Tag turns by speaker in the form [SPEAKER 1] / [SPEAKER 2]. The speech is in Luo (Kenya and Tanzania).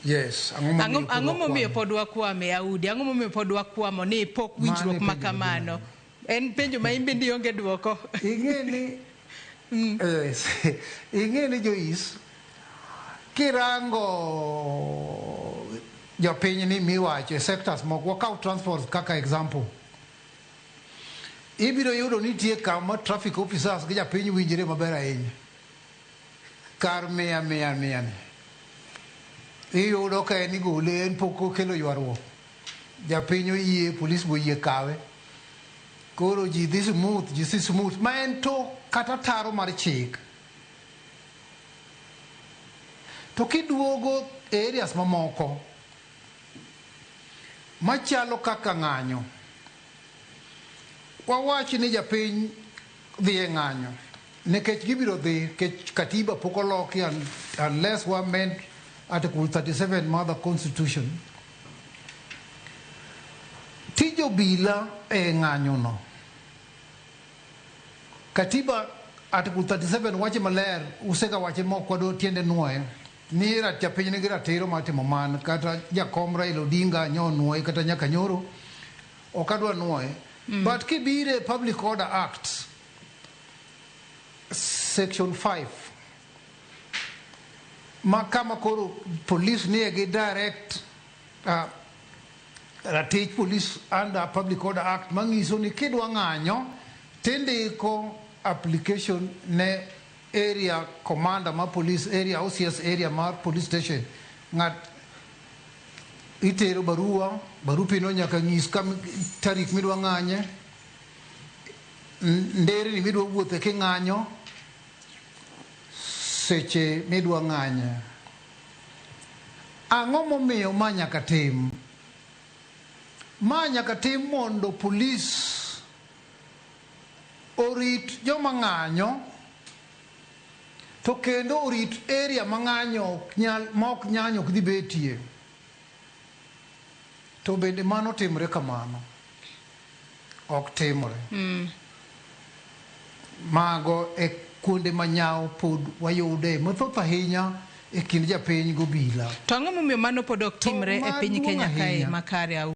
[SPEAKER 1] Yes, ang'o momiyo
[SPEAKER 2] Ang'o
[SPEAKER 1] pod
[SPEAKER 2] ang'o momiyo
[SPEAKER 1] wakwamo?
[SPEAKER 2] pod wakwame Audi? Ang'o momiyo pod wakwamo ni pok
[SPEAKER 1] Mano
[SPEAKER 2] winjruok
[SPEAKER 1] e
[SPEAKER 2] ma
[SPEAKER 1] penjo
[SPEAKER 2] kamano? En penjo ma in bende ionge dwoko.
[SPEAKER 1] Ing'e ni yes. Ing'e ni Joyce, kirango jopiny ni miwacho e sectors moko, wakaw transport kaka example. Ibiro yudo nitie kama traffic officers gi japiny winjre maber ahinya. Kar mia mia mia ni. Iyudo ka en igole en pok okelo ywaruok. Japiny oyie, polis be oyie kawe. Koro ji dhi smooth, ji dhi smooth. Ma en to kata taro mar chik. To kiduogo e areas mamoko machalo kaka ng'anyo, wawach ni japiny dhi e ng'anyo nikech gibiro dhi nikech katiba pok oloki unless we amend article 37 mar the constitution. Tij obila e ng'anyo no, katiba article 37 wache maler, usega wache mok wadwa tiende nuoye ni japiny nigi ratiro mar timo mano kata jakom Raila Odinga nyo nuoye kata nyaka nyoro ok adwa nuoye. But kibire Public Order Act section 5 ma kama koro police nie gi direct ratich police under Public Order Act manyiso ni kidwa ng'anyo tindiko application ne area commander mar police area OCS area mar police station ng'at itero barua barupino nyaka nyis kam tarik midwa ng'anye nderni midwa wuothe king'anyo seche midwa ng'anye. Ang'o momiyo ma nyaka tim? Ma nyaka tim mondo polis orit joma ng'anyo to kendo orit area ma ng'anyo ok nyal ma ok ng'anyo ok dhi betie. To bende mano timre kamano? Ok timre. Mago e kuonde ma nyawo pod wayude mathoth ahinya e kind japiny gobila.
[SPEAKER 2] To ang'o momiyo mano pod ok
[SPEAKER 1] To
[SPEAKER 2] timre e piny
[SPEAKER 1] maduong'
[SPEAKER 2] Kenya kae
[SPEAKER 1] ahinya
[SPEAKER 2] makare Audi?